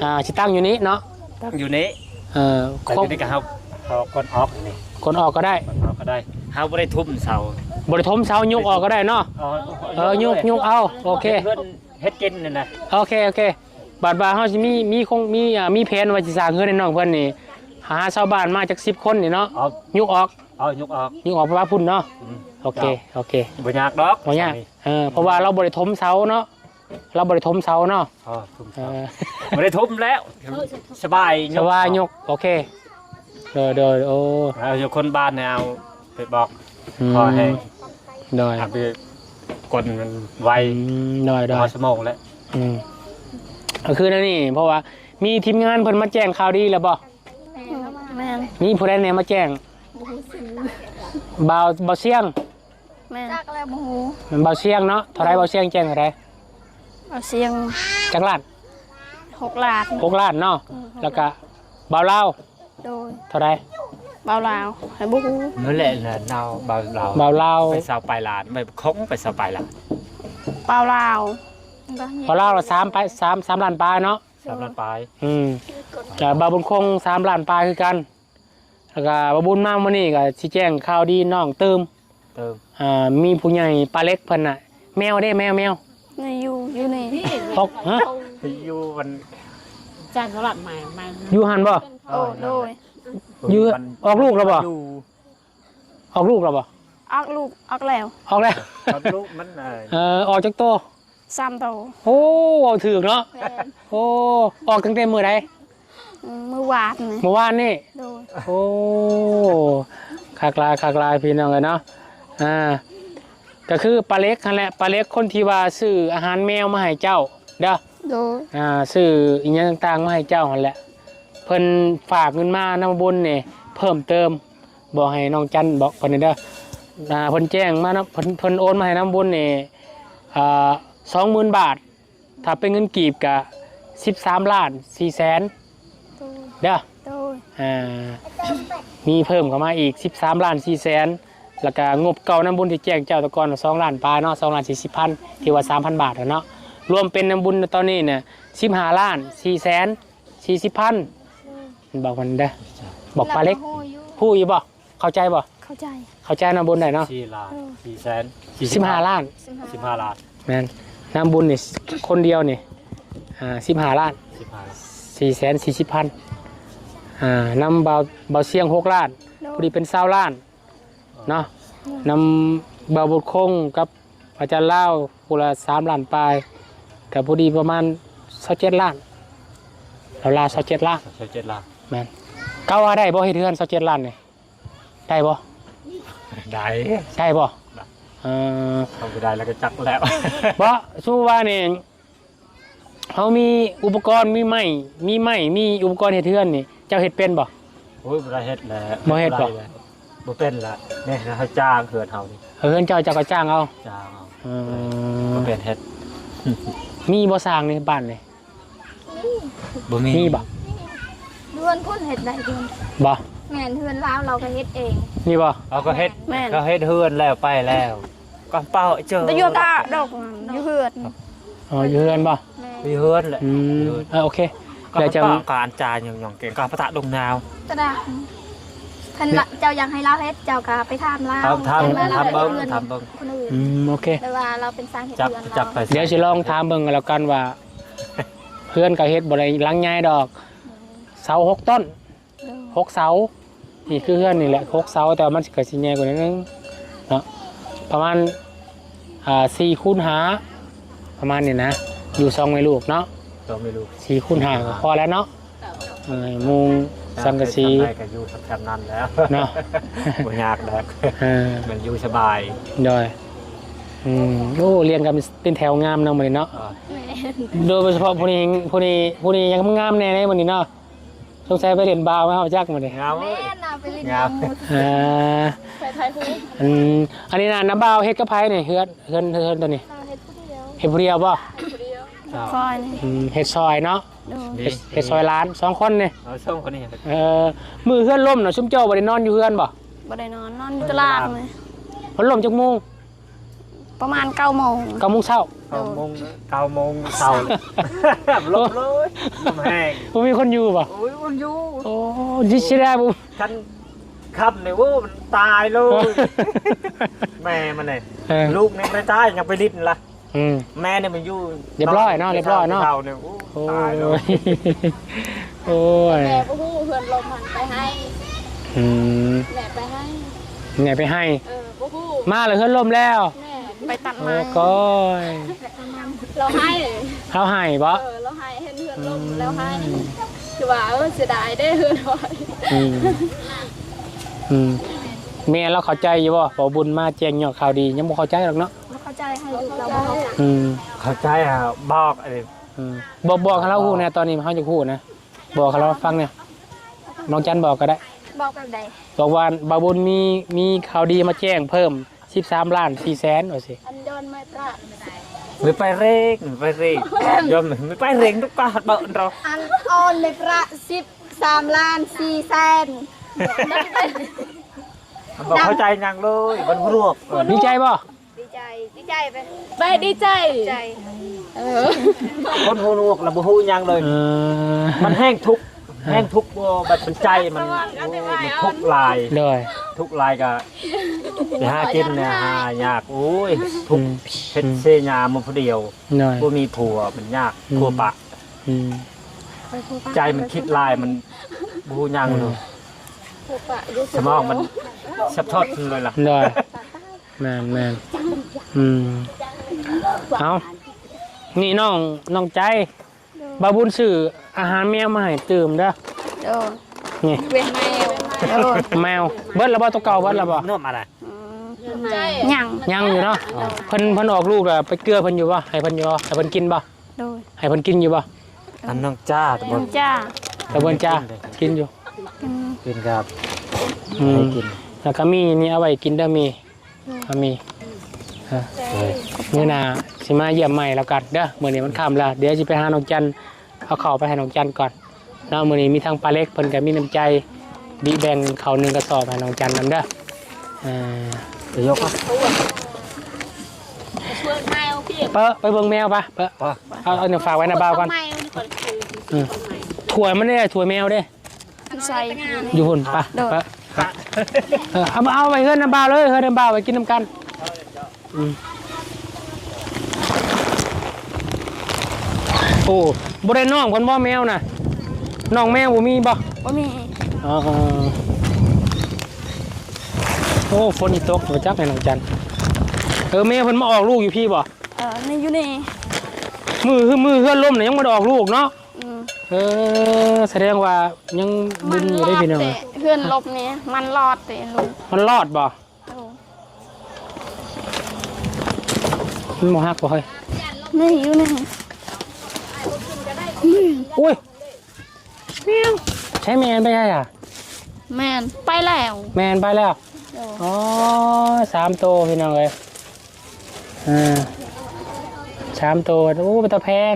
ອ່າ ຊິຕັ້ງຢູ່ນີ້ເນາະ ຕັ້ງຢູ່ນີ້ ເອີ ແຕ່ຢູ່ນີ້ກະເຮົາ ເຮົາຄົນອອກຢູ່ນີ້ ຄົນອອກກະໄດ້ ຄົນອອກກະໄດ້ ເຮົາບໍ່ໄດ້ທຸບເສົາ ບໍ່ໄດ້ຖົມເສົາ ຍົກອອກກະໄດ້ເນາະ ເອີ ຍົກ ຍົກເອົາ ໂອເຄ ເຮັດເຮືອນເຮັດກິນນີ້ນະ ໂອເຄ ໂອເຄ ບາດວ່າເຮົາຊິມີ ມີຄົງ ມີ ອ່າ ມີແຜນວ່າຊິສ້າງເຮືອນໃຫ້ນ້ອງເພິ່ນນີ້ ຫາຊາວບ້ານມາຈັກສິບຄົນນີ້ເນາະ ເອົາ ຍົກອອກ ເອົາ ຍົກອອກ ຍົກອອກໄປວາງພຸ້ນເນາະ ອືມ ໂອເຄ ເຈົ້າ ໂອເຄ ບໍ່ຍາກດອກ ບໍ່ຍາກ ເອີ ເພາະວ່າລາວບໍ່ໄດ້ຖົມເສົາເນາະ ລາວບໍ່ໄດ້ຖົມເສົາເນາະ ອໍ ຖົມເສົາ ເອີ ບໍ່ໄດ້ຖົມແລ້ວ ສະບາຍ ສະບາຍ ຍົກ ຍົກ ໂອເຄ ໂດຍ ໂດຍ ໂອ້ ເອົາ ຢູ່ຄົນບ້ານແນວໄປບອກ ອືມ ຂໍໃຫ້ ໂດຍ ເອົາໄປກົນມັນໄວ ອືມ ໂດຍ ໂດຍ ຮອດຊົ່ວໂມງແລ້ວ ອືມ ກະຄືແນວນີ້ ເພາະວ່າມີທີມງານເພິ່ນມາແຈ້ງຂ່າວດີແລ້ວບໍ່? ແມ່ນ ແມ່ນ ມີຜູ້ໃດແດ່ມາແຈ້ງ? ບໍ່ຮູ້ຊື່ ບ່າວ ບ່າວຊຽງ ແມ່ນ ຈັກແລ້ວບໍ່ຮູ້ ແມ່ນບ່າວຊຽງເນາະ ເທົ່າໃດ ບ່າວຊຽງແຈ້ງເທົ່າໃດ? ບ່າວຊຽງ ຈັກລ້ານ? ຫົກລ້ານ ຫົກລ້ານເນາະ ອືມ ແລ້ວກະບ່າວລາວ ໂດຍ ເທົ່າໃດ? ບ່າວລາວ ໃຫ້ບໍ່ຮູ້ ນັ້ນແຫຼະ ລາວ ບ່າວລາວ ບ່າວລາວ ໄປຊາວປາຍລ້ານ ໄປ ຄົງໄປຊາວປາຍລ້ານ ບ່າວລາວ ບ່າວລາວລະສາມປາຍ ສາມ ສາມລ້ານປາຍເນາະ ສາມລ້ານປາຍ ອືມ ກະບ່າວບຸນຄົງສາມລ້ານປາຍຄືກັນ ແລ້ວກະບ່າວບຸນມາມື້ນີ້ກະຊິແຈ້ງຂ່າວດີນ້ອງຕື່ມ ຕື່ມ ອ່າ ມີຜູ້ໃຫຍ່ປາເລັກເພິ່ນນະ ແມວເດ້ ແມວ ແມວ ນີ້ຢູ່ ຢູ່ນີ້ ອອກ ຮະ ຢູ່ມັນ ຈານສະຫຼັດໃໝ່ ໃໝ່ ຢູ່ຫັ້ນບໍ່? ໂອ້ ໂດຍ ຢູ່ ອອກລູກແລ້ວບໍ່? ອອກລູກແລ້ວບໍ່? ອອກລູກ ອອກແລ້ວ ອອກແລ້ວ ອອກລູກມັນ ເອີ ເອີ ອອກຈັກໂຕ? ສາມໂຕ ໂອ້ ເວົ້າຖືກເນາະ ແມ່ນ ໂອ້ ອອກຕັ້ງແຕ່ມື້ໃດ? ອືມ ມື້ວານນີ້ ມື້ວານນີ້ ໂດຍ ໂອ້ ຄັກຫຼາຍ ຄັກຫຼາຍ ພີ່ນ້ອງເອີຍເນາະ ອ່າ ກະຄືປາເລັກຫັ້ນແຫຼະ ປາເລັກຄົນທີ່ວ່າຊື້ອາຫານແມວມາໃຫ້ເຈົ້າເດີ ໂດຍ ອ່າ ຊື້ອີ່ຫຍັງຕ່າງໆມາໃຫ້ເຈົ້າຫັ້ນແຫຼະ ເພິ່ນຝາກເງິນມານຳບຸນນີ້ເພີ່ມເຕີມ ບອກໃຫ້ນ້ອງຈັນບອກເພິ່ນແດ່ເດີ ອ່າ ເພິ່ນແຈ້ງມານຳ ເພິ່ນ ເພິ່ນໂອນມາໃຫ້ນຳບຸນນີ້ ອ່າ ສອງໝື່ນບາດ ຖ້າເປັນເງິນກີບກະສິບສາມລ້ານສີ່ແສນເດີ ໂດຍ ອ່າ ມີເພີ່ມເຂົ້າມາອີກສິບສາມລ້ານສີ່ແສນ ແລ້ວກະງົບເກົ່ານຳບຸນທີ່ແຈ້ງເຈົ້າແຕ່ກ່ອນສອງລ້ານປາຍເນາະ ສອງລ້ານສີ່ສິບພັນ ຖືວ່າສາມພັນບາດຫັ້ນເນາະ ລວມເປັນນຳບຸນຕອນນີ້ນະສິບຫ້າລ້ານສີ່ແສນສີ່ສິບພັນ ບອກເພິ່ນເດີ ບອກປາເລັກ ຮູ້ຢູ່ບໍ່? ເຂົ້າໃຈບໍ່? ເຂົ້າໃຈ ເຂົ້າໃຈນຳບຸນໄດ້ເນາະ ສີ່ລ້ານ ເອີ ສີ່ແສນ ສິບຫ້າລ້ານ ສິບຫ້າລ້ານ ແມ່ນ ນຳບຸນນີ້ຄົນດຽວນີ້ ອ່າ ສິບຫ້າລ້ານ ສິບຫ້າລ້ານ ສີ່ແສນສີ່ສິບພັນ ອ່າ ນຳບ່າວ ບ່າວຊຽງຫົກລ້ານ ໂດຍ ພໍດີເປັນຊາວລ້ານເນາະ ໂດຍ ນຳບ່າວບຸດຄົງກັບອາຈານລາວຜູ້ລະສາມລ້ານປາຍ ກະພໍດີປະມານຊາວເຈັດລ້ານ ລາວໆ ຊາວເຈັດລ້ານ ຊາວເຈັດລ້ານ ແມ່ນ ກະວ່າໄດ້ບໍ່ເຮັດເຮືອນຊາວເຈັດລ້ານນີ້? ໄດ້ບໍ່? ໄດ້ ໄດ້ບໍ່? ໄດ້ ເອີ ເຮົາບໍ່ໄດ້ແລ້ວກະຈັກແລ້ວ ບໍ່ ສົມມຸດວ່ານີ້ ເຮົາມີອຸປະກອນ ມີໄມ້ ມີໄມ້ ມີອຸປະກອນເຮັດເຮືອນນີ້ ເຈົ້າເຮັດເປັນບໍ່? ໂອ້ຍ ບໍ່ໄດ້ເຮັດແຫຼະ ບໍ່ເຮັດບໍ່? ບໍ່ເປັນແຫຼະ ນີ້ເຮົາຈ້າງເຮືອນເຮົານີ້ ເອີ ເຮືອນເຈົ້າ ເຈົ້າກະຈ້າງເອົາ ຈ້າງເອົາ ເອີ ບໍ່ເປັນເຮັດ ມີບໍ່ຊ່າງໃນບ້ານນີ້? ບໍ່ມີ ມີບໍ່? ເຮືອນພຸ້ນເຮັດໄດ້ເຮືອນ ບໍ່ ແມ່ນ ເຮືອນລາວລາວກະເຮັດເອງ ນີ້ບໍ່? ເຮົາກະເຮັດ ແມ່ນ ເຮົາເຮັດເຮືອນແລ້ວໄປແລ້ວ ກະເປົ່າເຈີ ແຕ່ຢູ່ຕາດອກ ຢູ່ເຮືອນ ອໍ ຢູ່ເຮືອນບໍ່? ແມ່ນ ຢູ່ເຮືອນແຫຼະ ອືມ ເອີ ໂອເຄ ແລ້ວຈັ່ງ ກະອາຈານຫຍັງໆ ເກັ່ງ ກະປະຕະດົງນາວ ກະໄດ້ ຄັນເຈົ້າຢາກໃຫ້ລາວເຮັດ ເຈົ້າກະໄປຖາມລາວ ຖາມ ຖາມເບິ່ງ ຖາມເບິ່ງ ອືມ ໂອເຄ ແຕ່ວ່າລາວເປັນຊ່າງເຮັດເຮືອນ ດຽວຊິລອງຖາມເບິ່ງກະແລ້ວກັນວ່າ ເຮືອນກະເຮັດບໍ່ໄດ້ຫຼັງໃຫຍ່ດອກ ເສົາຫົກຕົ້ນ ຫົກເສົາ ນີ້ຄືເຮືອນນີ້ແຫຼະ ຫົກເສົາ ແຕ່ວ່າມັນກະຊິໃຫຍ່ກວ່າໜ້ອຍໜຶ່ງເນາະ ປະມານ ອ່າ ສີ່ຄູນຫ້າ ປະມານນີ້ນະ ຢູ່ສອງແມ່ລູກເນາະ ສອງແມ່ລູກ ສີ່ຄູນຫ້າກະພໍແລ້ວເນາະ ເອີ ມຸງສັງກະສີ ກະຢູ່ສ່ຳນັ້ນແລ້ວເນາະ ບໍ່ຍາກດອກ ເອີ ມັນຢູ່ສະບາຍ ໂດຍ ອືມ ໂອ້ ລຽງກັນເປັນແຖວງາມເນາະມື້ນີ້ເນາະ. ອ່າ ໂດຍສະເພາະຜູ້ນີ້ ຜູ້ນີ້ ຜູ້ນີ້ຍັງງາມແດ່ເດ້ມື້ນີ້ເນາະ. ສົງໄສໄປຫຼິ້ນບາວມາ ເຮົາຈັກມື້ນີ້. ງາມ ແມ່ນນະ ໄປຫຼິ້ນ ງາມ ງາມ. ອ່າ ໄປຖ່າຍຮູບ. ອັນ ອັນນີ້ນະ ນ້າບ່າວເຮັດກັບໃຜນີ້? ເຮືອນ ເຮືອນ ເຮືອນຕົວນີ້ ເຮັດຜູ້ດຽວ. ເຮັດຜູ້ດຽວບໍ່? ເຮັດຜູ້ດຽວ. ອືມ ເຮັດຊ່ອຍເນາະ. ໂດຍ ເຮັດ ເຮັດຊ່ອຍຫຼານສອງຄົນນີ້. ເອົາ ສອງຄົນນີ້. ເອີ ມື້ເຮືອນລົ້ມນະ ຊຸມເຈົ້າບໍ່ໄດ້ນອນຢູ່ເຮືອນບໍ່? ບໍ່ໄດ້ນອນ ນອນຢູ່ຕະຫຼາດ. ເອີ ເພິ່ນລົ້ມຈັກໂມງ? ປະມານເກົ້າໂມງ ເກົ້າໂມງເຊົ້າ. ເກົ້າໂມງ ເກົ້າໂມງເຊົ້າ. ລົມເລີຍ ລົມແຮງ. ບໍ່ມີຄົນຢູ່ບໍ່? ໂອ້ຍ ບໍ່ຢູ່. ໂອ້ ຊິ ຊິໄດ້ບໍ່? ຄັນຄ່ຳນີ້ ໂອ້ ມັນຕາຍເລີຍ. ແມ່ມັນນີ້ ເອີ ລູກນີ້ບໍ່ໄດ້ຕາຍ ຍັງໄປຫຼິ້ນລະ. ອືມ ແມ່ນີ້ມັນຢູ່ ລຽບຮ້ອຍເນາະ ລຽບຮ້ອຍເນາະ. ໂອ້ ໂອ້ຍ ຕາຍເລີຍ. ໂອ້ຍ ແມ່ບໍ່ຮູ້ ເຮືອນລົ້ມຫັ້ນໄປໄຮ່. ອືມ ແມ່ໄປໄຮ່ ແມ່ໄປໄຮ່. ເອີ ບໍ່ຮູ້ ມາແລ້ວເຮືອນລົ້ມແລ້ວ. ແມ່ໄປຕັດໄມ້. ໂອ້ ໂອ້ຍ ລາວໄຫ້ ລາວໄຫ້ບໍ່? ເອີ ລາວໄຫ້ ເຫັນເຮືອນລົ້ມ ອືມ ລາວໄຫ້ ຄືວ່າ ເອີ ເສຍດາຍເດ້ເຮືອນຂ້ອຍ. ອືມ ອືມ ແມ່ລາວເຂົ້າໃຈຢູ່ບໍ່? ເວົ້າບຸນມາແຈ້ງຍອດຂ່າວດີ ຍັງບໍ່ເຂົ້າໃຈດອກເນາະ. ບໍ່ເຂົ້າໃຈ ໃຫ້ລາວບໍ່ເຂົ້າໃຈ. ອືມ ເຂົ້າໃຈຫາ ບອກ ອືມ ບອກ ບອກໃຫ້ລາວຮູ້ແດ່ ຕອນນີ້ເຮົາຢາກຮູ້ນະ. ບອກໃຫ້ລາວຟັງແດ່ ນ້ອງຈັນບອກກໍໄດ້. ບອກແບບໃດ? ບອກວ່າບ່າວບຸນມີ ມີຂ່າວດີມາແຈ້ງເພີ່ມ ສິບສາມລ້ານສີ່ແສນ ວ່າຊີ້. ອັນຍອນໄມ້ປະ ໄປເຣງ ໄປເຣງ ຍອນໄມ້ປະເຣງ ທຸກກະເບິ່ງເນາະ. ອັນອອນໄມ້ປະ ສິບສາມລ້ານສີ່ແສນ. ບໍ່ເຂົ້າໃຈຫຍັງເລີຍ ມັນຮວບ. ເອີ ດີໃຈບໍ່? ດີໃຈ ດີໃຈໄປ ໄປດີໃຈ ໃຈ ເອີ ຄົນຫູໜວກລະບໍ່ຮູ້ຫຍັງເລີຍ. ເອີ ມັນແຮງທຸກ ເອີ ແຮງທຸກ ບໍ່ ບັດມັນໃຈມັນ ໂອ້ຍ ມັນທຸກຫຼາຍ. ໂດຍ ທຸກຫຼາຍກະໄປຫາກິນນະ ຫາຍາກ. ໂອ້ຍ ທຸກ ອືມ ເຮັດເຊຍາມາຜູ້ດຽວ. ໂດຍ ບໍ່ມີຜົວມັນຍາກ. ອືມ ຜົວປະ. ອືມ ໃຈມັນຄິດຫຼາຍ ມັນບໍ່ຮູ້ຫຍັງເລີຍ. ອືມ ສະໝອງມັນສັບສົນເລີຍລະ. ໂດຍ ແມ່ນໆ ອືມ ເອົາ ນີ້ນ້ອງ ນ້ອງໃຈ ບ່າວບຸນຊື້ອາຫານແມວມາໃຫ້ຕື່ມເດີ. ໂດຍ ນີ້ ເປັນແມວ. ໂດຍ ແມວ ເບິດແລ້ວບໍ່? ຕົວເກົ່າເບິດແລ້ວບໍ່? ອືມ ຍັງ ຍັງຢູ່ເນາະ. ເພິ່ນ ເພິ່ນອອກລູກແລ້ວ ໄປເກືອເພິ່ນຢູ່ບໍ່? ໃຫ້ເພິ່ນຢູ່ບໍ່? ໃຫ້ເພິ່ນກິນບໍ່? ໂດຍ ໃຫ້ເພິ່ນກິນຢູ່ບໍ່? ອັນນ້ອງຈ້າ ນ້ອງຈ້າ ຕະບອນຈ້າ ກິນຢູ່ ກິນ ກິນຄັບ. ອືມ ໃຫ້ກິນ ແລ້ວກໍມີນີ້ເອົາໄວ້ກິນເດີ ມີ ອືມ ເອົາມີ ເອີ ມື້ໜ້າຊິມາຢ້ຽມໃໝ່ແລ້ວກັນເດີ. ມື້ນີ້ມັນຄ່ຳແລ້ວ ດຽວຊິໄປຫານ້ອງຈັນ ເອົາເຂົ້າໄປໃຫ້ນ້ອງຈັນກ່ອນເນາະ. ມື້ນີ້ມີທັງປ້າເລັກ ເພິ່ນກໍມີນ້ຳໃຈ ບິແບ່ງເຂົ້າໜຶ່ງກະສອບໃຫ້ນ້ອງຈັນນຳເດີ. ເອີ ໄປຍົກ ເປີ ໄປເບິ່ງແມວປະ ເປີ ເອົາ ເອົາ ຝາກໄວ້ນະບ່າວກ່ອນ. ອືມ ຖ້ວຍມັນເດ້ ຖ້ວຍແມວເດ້ ຢູ່ໃສ? ຢູ່ພຸ້ນ ໄປ ໂດຍ ໄປ ໄປ ເອີ ເອົາມາ ເອົາໄວ້ເຮືອນນະບ່າວເລີຍ ເຮືອນນະບ່າວໄປກິນນຳກັນ. ອືມ ໂອ້ ບໍ່ໄດ້ນ້ອງເພິ່ນບໍ່ແມວນະ? ນ້ອງແມວບໍ່ມີບໍ່? ບໍ່ມີ. ອໍ ໂອ້ ຝົນອີ່ຕົກ ບໍ່ຈັກໃຫ້ນ້ອງຈັນ. ເອີ ແມວເພິ່ນມາອອກລູກຢູ່ພີ້ບໍ່? ເອີ ນີ້ຢູ່ນີ້ ມື້ ມື້ເຮືອນລົ້ມນະຍັງບໍ່ໄດ້ອອກລູກເນາະ. ອືມ ເອີ ສະແດງວ່າຍັງບຸນຢູ່ເດ້ພີ່ນ້ອງ. ເຮືອນລົ້ມນີ້ມັນລອດເດ້ລູກ. ມັນລອດບໍ່? ໂອ້ ມັນບໍ່ຫັກບໍ່ເຮີ້ຍ? ນີ້ຢູ່ນີ້. ອຸ້ຍ ແມ່ນ ໃຊ່ແມ່ນໄປໃສອະ? ແມ່ນໄປແລ້ວ ແມ່ນໄປແລ້ວ. ໂອ້ ອໍ ສາມໂຕພີ່ນ້ອງເອີຍ. ເອີ ສາມໂຕ. ໂອ້ ເປັນຕາແພງ.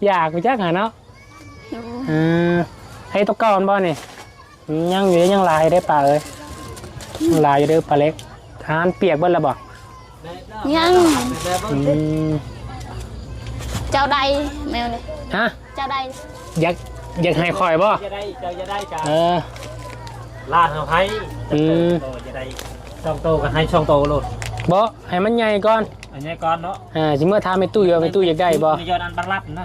ຢາກຮູ້ຈັກຫາເນາະ. ໂອ້ ເອີ ໃຫ້ຕົວເກົ່າມັນບໍ່ນີ້? ຍັງຢູ່ເດ້ ຍັງຫຼາຍເດ້ປ້າເອີຍ ຍັງຫຼາຍຢູ່ເດ້ປ້າເລັກ. ອາຫານປຽກເບິດແລ້ວບໍ່? ຍັງ. ອືມ ເຈົ້າໄດ້ແມວນີ້? ຮະ? ເຈົ້າໄດ້ ຢາກ ຢາກໃຫ້ຂ້ອຍບໍ່? ເຈົ້າຢ່າໄດ້ ເຈົ້າຢ່າໄດ້ກະ ເອີ ຫຼານເຮົາໃຫ້. ອືມ ເຈົ້າຢ່າໄດ້ສອງໂຕກໍໃຫ້ສອງໂຕໂລດ. ບໍ່ ໃຫ້ມັນໃຫຍ່ກ່ອນ ໃຫ້ໃຫຍ່ກ່ອນເນາະ. ອ່າ ຊິເມືອຖາມແມ່ຕຸ້ຍວ່າແມ່ຕຸ້ຍຢາກໄດ້ບໍ່? ມັນຍ້ອນອັນບັກລັບນະ.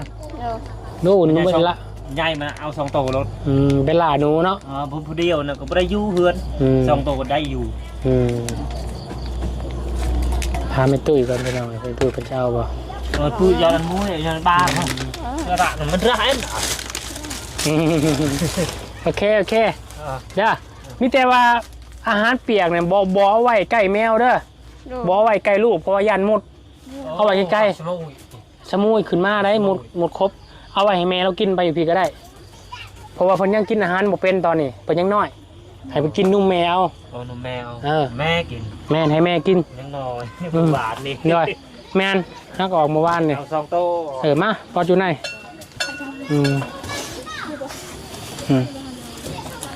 ໂອ້ ໜູມັນເປັນລະ ໃຫຍ່ມາເອົາສອງໂຕໂລດ. ອືມ ເປັນຫຼ້າໜູເນາະ. ອໍ ຜູ້ ຜູ້ດຽວນະກໍບໍ່ໄດ້ຢູ່ເຮືອນ. ອືມ ສອງໂຕກໍໄດ້ຢູ່. ອືມ ຖາມແມ່ຕຸ້ຍກ່ອນພີ່ນ້ອງ ແມ່ຕຸ້ຍເພິ່ນຈະເອົາບໍ່? ເອີ ຕຸ້ຍຢ້ານອັນໝູ ຢ້ານບ້ານເນາະ. ເອີ ລະມັນຮ້າຍ. ໂອເຄ ໂອເຄ ເອີ ເດີ ມີແຕ່ວ່າອາຫານປຽກນີ້ບໍ່ ບໍ່ເອົາໄວ້ໃກ້ແມວເດີ. ໂດຍ ບໍ່ເອົາໄວ້ໃກ້ລູກ ເພາະວ່າຢ້ານມົດ ເອົາໄວ້ໃກ້ໆ ສະມຸຍ ສະມຸຍຂຶ້ນມາໄດ້ ມົດ ມົດຂົບ ເອົາໄວ້ໃຫ້ແມ່ລາວກິນໄປຢູ່ພີ້ກໍໄດ້ ເພາະວ່າເພິ່ນຍັງກິນອາຫານບໍ່ເປັນຕອນນີ້ ເພິ່ນຍັງນ້ອຍ ໃຫ້ເພິ່ນກິນນົມແມ່ເອົາ ເອົານົມແມ່ເອົາ ເອີ ແມ່ກິນ ແມ່ນ ໃຫ້ແມ່ກິນ ຍັງນ້ອຍ ອືມ ຫວານນີ້ ໂດຍ ແມ່ນ ຫາກໍອອກມື້ວານນີ້ ເອົາສອງໂຕ ເອີ ມາ ປອດຢູ່ໃນ ອືມ ອືມ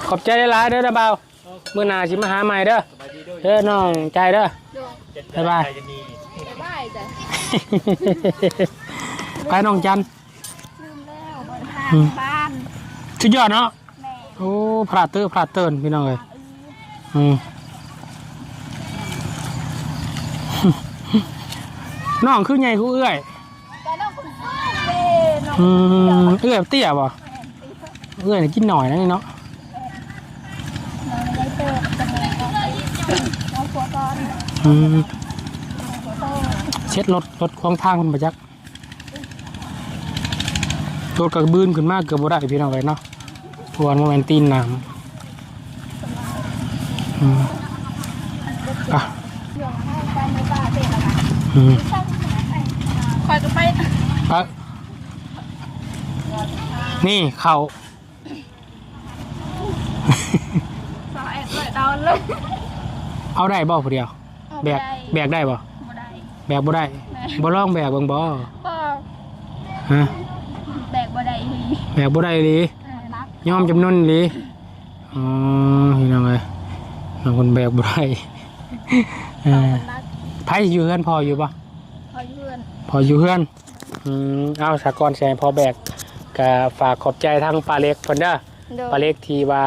ຂອບໃຈຫຼາຍໆເດີນະບ່າວ ມື້ໜ້າຊິມາຫາໃໝ່ເດີ ເດີນ້ອງໃຈເດີ ບາຍບາຍ ໄປນ້ອງຈັນ ອືມ ສຸດຍອດເນາະ ໂອ້ ພະເຕີ ພະເຕີ ພີ່ນ້ອງເອີຍ ອືມ ນ້ອງຄືໃຫຍ່ກວ່າເອື້ອຍ ອືມ ເອື້ອຍເຕ້ຍບໍ່ ເອື້ອຍກິນໜ້ອຍນະນີ້ເນາະ ອືມ ເຊັດລົດ ລົດຂວາງທາງເພິ່ນບໍ່ຈັກ ລົດກໍບືນຂຶ້ນມາເກືອບບໍ່ໄດ້ພີ່ນ້ອງເອີຍເນາະ ເພາະວ່າມັນແມ່ນຕີນນ້ຳ ອືມ ໄປ ອືມ ຂ້ອຍກໍໄປ ໄປ ນີ້ເຂົ້າ ເອົາໄດ້ບໍ່ຜູ້ດຽວ ເອົາ ແບກ ບໍ່ໄດ້ ແບກໄດ້ບໍ່ ບໍ່ໄດ້ ບໍ່ລອງແບກເບິ່ງບໍ່ ບໍ່ ຮະ ແບກບໍ່ໄດ້ອີ່ຫຼີ ແບກບໍ່ໄດ້ອີ່ຫຼີ ເອີ ຍອມຈຳນົນອີ່ຫຼີ ອໍ ພີ່ນ້ອງເອີຍ ບາງຄົນແບກບໍ່ໄດ້ ເອີ ເອົາໜັກ ໃຜຢູ່ເຮືອນ ພໍ່ຢູ່ບໍ່ ພໍ່ຢູ່ເຮືອນ ພໍ່ຢູ່ເຮືອນ ອືມ ເອົາ ສາກ່ອນຊິໃຫ້ພໍ່ແບກ ກະຝາກຂອບໃຈທາງປ້າເລັກເພິ່ນເດີ ໂດຍ ປ້າເລັກທີ່ວ່າ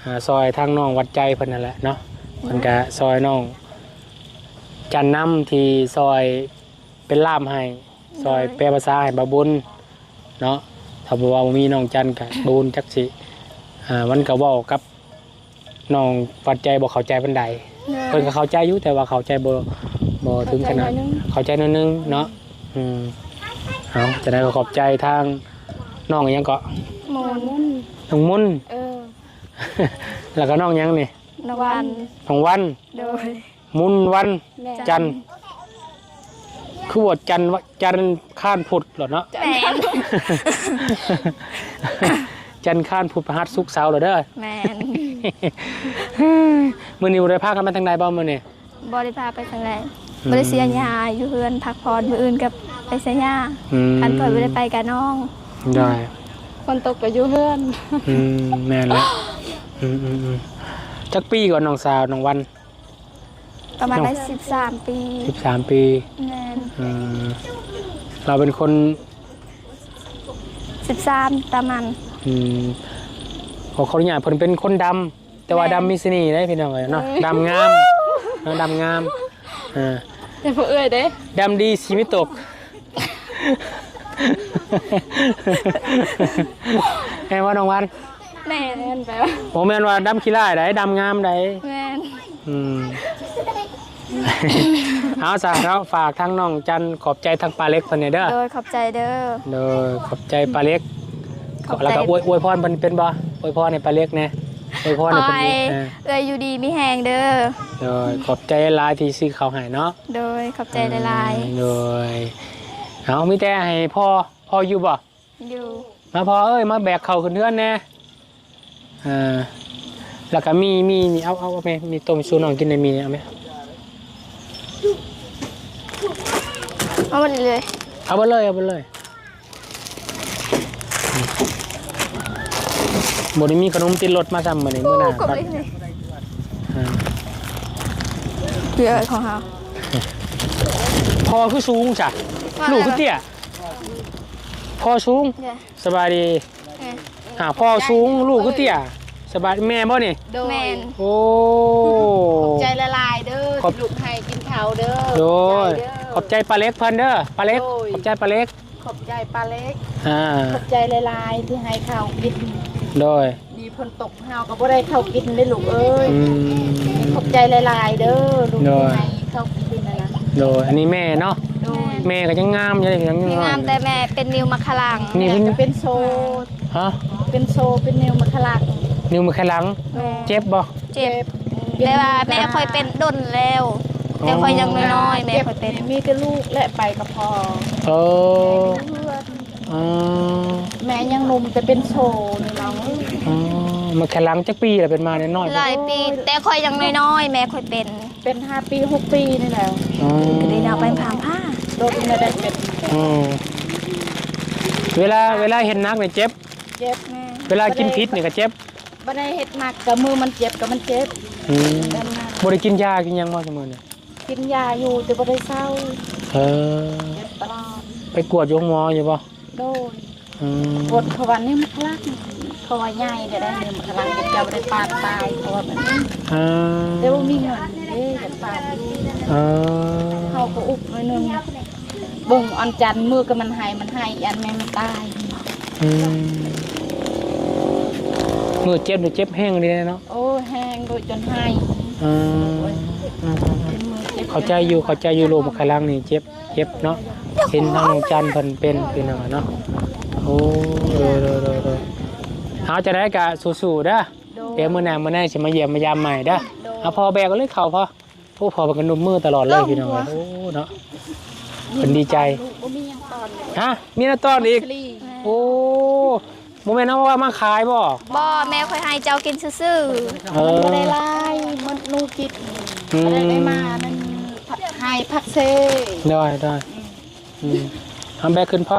ອ່າ ຊ່ອຍທາງນ້ອງຫວັດໃຈເພິ່ນນັ້ນແຫຼະເນາະ ເພິ່ນກະຊ່ອຍນ້ອງຈັນນຳ ທີ່ຊ່ອຍເປັນລ່າມໃຫ້ ໂດຍ ຊ່ອຍແປພາສາໃຫ້ບ່າວບຸນເນາະ ຖ້າບໍ່ວ່າບໍ່ມີນ້ອງຈັນກະບໍ່ຮູ້ຈັກຊິ ອ່າ ມັນກະເວົ້າກັບ ນ້ອງຫວັດໃຈບໍ່ເຂົ້າໃຈປານໃດ ໂດຍ ເພິ່ນກໍເຂົ້າໃຈຢູ່ ແຕ່ວ່າເຂົ້າໃຈບໍ່ ບໍ່ເຖິງຂະໜາດ ເຂົ້າໃຈໜ້ອຍໜຶ່ງ ເຂົ້າໃຈໜ້ອຍໜຶ່ງເນາະ ອືມ ເອົາ ຈັ່ງໃດກໍຂອບໃຈທາງນ້ອງຫຍັງເກາະ ມົນ ນ້ອງມົນ ເອີ ແລ້ວກໍນ້ອງຫຍັງນີ້ ນ້ອງວັນ ນ້ອງວັນ ໂດຍ ມຸນວັນ ແມ່ນ ຈັນ ຄືວ່າຈັນວະ ຈັນຄານພຸດໂລດເນາະ ແມ່ນ ຈັນຄານພຸດ ພະຫັດ ສຸກ ເສົາໂລດເດີ ແມ່ນ ມື້ນີ້ບໍ່ໄດ້ພາກັນໄປທາງໃດບໍ່ມື້ນີ້ ບໍ່ໄດ້ພາໄປທາງໃດ ອືມ ບໍ່ໄດ້ເສຍຫຍ້າ ຢູ່ເຮືອນພັກຜ່ອນ ມື້ອື່ນກໍໄປເສຍຫຍ້າ ອືມ ຄັນຂ້ອຍບໍ່ໄດ້ໄປກະນ້ອງ ໂດຍ ຝົນຕົກກໍຢູ່ເຮືອນ ອືມ ແມ່ນແລ້ວ ອືມໆໆ ຈັກປີກ່ອນນ້ອງສາວ ນ້ອງວັນ? ປະມານໄດ້ສິບສາມປີ ສິບສາມປີ ແມ່ນ ອືມ ລາວເປັນຄົນ ສິບສາມ ປະມານ ອືມ ຂໍ ຂໍອະນຸຍາດ ເພິ່ນເປັນຄົນດຳ ແຕ່ວ່າ ແມ່ນ ດຳມີສະເໜ່ເດ້ພີ່ນ້ອງເອີຍເນາະ ແມ່ນ ດຳງາມເນາະ ດຳງາມ ເອີ ແຕ່ຜູ້ເອື້ອຍເດ້ ດຳດີສີມີຕົກ ແມ່ນບໍ່ນ້ອງວັນ? ແມ່ນ ແມ່ນແປວ່າ ບໍ່ແມ່ນວ່າດຳຂີ້ຮ້າຍໃດ ດຳງາມໃດ ແມ່ນ ອືມ ເອົາຊະເນາະ ຝາກທາງນ້ອງຈັນ ຂອບໃຈທາງປ້າເລັກເພິ່ນແດ່ເດີ ໂດຍ ຂອບໃຈເດີ ໂດຍ ຂອບໃຈປ້າເລັກ ຂອບໃຈ ແລ້ວກໍອວຍ ອວຍພອນເພິ່ນເປັນບໍ່? ອວຍພອນໃຫ້ປ້າເລັກແດ່ ອວຍພອນໃຫ້ເພິ່ນ ຂໍໃຫ້ ເອີ ເອື້ອຍຢູ່ດີມີແຮງເດີ ໂດຍ ຂອບໃຈຫຼາຍທີ່ຊື້ເຂົ້າໃຫ້ເນາະ ໂດຍ ຂອບໃຈຫຼາຍໆ ເອີ ໂດຍ ເອົາ ມີແຕ່ໃຫ້ພໍ່ ພໍ່ຢູ່ບໍ່? ຢູ່ ມາພໍ່ເອີຍ ມາແບກເຂົ້າຂຶ້ນເຮືອນແດ່ ເອີ ແລ້ວກໍມີ ມີ ມີ ເອົາ ເອົາ ເອົາແມ່ ມີຕົ້ມສູ່ນ້ອງກິນແດ່ ມີ ເອົາແມ່ ເອົາໝົດເລີຍ ເອົາເບິດເລີຍ ເອົາເບິດເລີຍ ບໍ່ໄດ້ມີຂະໜົມຕິດລົດມາຊ້ຳມື້ນີ້ ມື້ໜ້າ ໂອ້ ກໍໄປນີ້ ເອີ ເພື່ອຂອງເຮົາ ພໍ່ຄືສູງຊະ ວ່າ ລູກຄືເຕ້ຍ ພໍ່ສູງ ສະບາຍດີ ເອີ ອ່າ ພໍ່ສູງ ລູກຄືເຕ້ຍ ສະບາຍ ແມ່ບໍ່ນີ້? ໂດຍ ແມ່ນ ໂອ້ ຂອບໃຈຫຼາຍໆເດີ ຂອບ ທີ່ລູກໃຫ້ກິນເຂົ້າເດີ ໂດຍ ຂອບໃຈເດີ ຂອບໃຈປ້າເລັກເພິ່ນເດີ ປ້າເລັກ ໂດຍ ຂອບໃຈປ້າເລັກ ຂອບໃຈປ້າເລັກ ອ່າ ຂອບໃຈຫຼາຍໆທີ່ໃຫ້ເຂົ້າກິນ ໂດຍ ມີຝົນຕົກ ເຮົາກໍບໍ່ໄດ້ເຂົ້າກິນເດ້ລູກເອີຍ ອືມ ຂອບໃຈຫຼາຍໆເດີລູກ ໂດຍ ທີ່ໃຫ້ເຂົ້າກິນນັ້ນນະ ໂດຍ ອັນນີ້ແມ່ເນາະ ໂດຍ ແມ່ກໍຍັງງາມຢູ່ເດ້ ຍັງ ແມ່ງາມ ແຕ່ແມ່ເປັນນິ້ວມັກຄະລັງ ນີ້ເປັນ ແມ່ກໍເປັນໂຊ ຮະ ເປັນໂຊ ເປັນນິ້ວມັກຄະລັງ ນິ້ວມັກຄະລັງ ແມ່ ເຈັບບໍ່? ເຈັບ ເຈັບ ແຕ່ວ່າແມ່ຂ້ອຍເປັນດົນແລ້ວ ແຕ່ຂ້ອຍຍັງນ້ອຍໆ ແມ່ຂ້ອຍເປັນ ມີແຕ່ລູກແຫຼະໄປກັບພໍ່. ເອີ ແມ່ຢູ່ເຮືອນ ອໍ ແມ່ຍັງໜຸ່ມແຕ່ເປັນໂຊນີ້ນ້ອງເອີຍ. ອໍ ມາແຄ່ຫຼັງຈັກປີລະເປັນມານ້ອຍໆ? ຫຼາຍປີ ແຕ່ຂ້ອຍຍັງນ້ອຍໆ ແມ່ຂ້ອຍເປັນ ເປັນຫ້າປີຫົກປີນີ້ແຫຼະ. ອໍ ກໍໄດ້ເອົາໄປຜ່າຜ່າ ໂດນແມ່ໄດ້ເປັນ. ອໍ ເວລາ ເວລາເຮັດໜັກນີ້ເຈັບ? ເຈັບແມ່. ເວລາກິນຜິດນີ້ກໍເຈັບ? ບໍ່ໄດ້ເຮັດໜັກກໍມືມັນເຈັບ ກໍມັນເຈັບ. ອືມ ແບບນັ້ນ. ບໍ່ໄດ້ກິນຢາກິນຫຍັງບໍ່ຊຸມື້ນີ້? ກິນຢາຢູ່ ແຕ່ບໍ່ໄດ້ເຊົາ. ເອີ ເຈັບຕະຫຼອດ. ໄປກວດຢູ່ໂຮງໝໍຢູ່ບໍ່? ໂດຍ. ອືມ ກວດເຂົາວ່ານິ້ວມັນຂະລັກ ເຂົາວ່າໃຫຍ່ແລ້ວ ນິ້ວມັນຂະລັກ ເຈົ້າບໍ່ໄດ້ປານຕາຍ ເຂົາວ່າແບບນີ້. ເອີ ແຕ່ບໍ່ມີເງິນເດ້ ຢາກປານຢູ່. ເອີ ເຮົາກໍອຸບໜ້ອຍໜຶ່ງ. ເບິ່ງອອນຈັນ ມື້ກໍມັນໄຫ້ ມັນໄຫ້ ຢ້ານແມ່ມັນຕາຍ. ອືມ ມື້ເຈັບນີ້ເຈັບແຮງເດເນາະ? ໂອ້ ແຮງໂດຍຈົນໄຫ້. ເອີ ໂອ້ຍ ອືມ ເປັນມື້ເຈັບ ເຂົ້າໃຈຢູ່ ເຂົ້າໃຈຢູ່. ໂລກມະຄະລັງນີ້ເຈັບ ເຈັບເນາະ. ເຫັນທາງນ້ອງຈັນເພິ່ນເປັນ ພີ່ນ້ອງເນາະ. ໂອ້ ໂດຍໆໆໆ ເອົາ ຈັ່ງໃດກໍສູ້ໆເດີ. ໂດຍ. ດຽວມື້ໜ້າມື້ໃນຊິມາຢ້ຽມມາຢາມໃໝ່ເດີ. ໂດຍ. ເອົາ ພໍ່ແບກເອົາເລີຍເຂົ້າ ພໍ່. ໂອ້ ພໍ່ເພິ່ນກໍນຸ້ມມືຕະຫຼອດເລີຍ ພີ່ນ້ອງເອີຍ. ໂອ້ເນາະ ເພິ່ນດີໃຈ. ບໍ່ມີຫຍັງຕອນ. ຮະ? ມີແນວຕອນອີກ? ໂອ້ ບໍ່ແມ່ນເອົາມາຂາຍບໍ່? ບໍ່ ແມ່ຂ້ອຍໃຫ້ເຈົ້າກິນຊື່ໆ. ເອີ ມັນບໍ່ໄດ້ຫຼາຍ ມັນໜູກິນ. ອືມ ບໍ່ໄດ້ມານັ້ນ ໃຫ້ຜັກເຊ. ໂດຍໆ. ອືມ ອືມ ເອົາແບກຂຶ້ນພໍ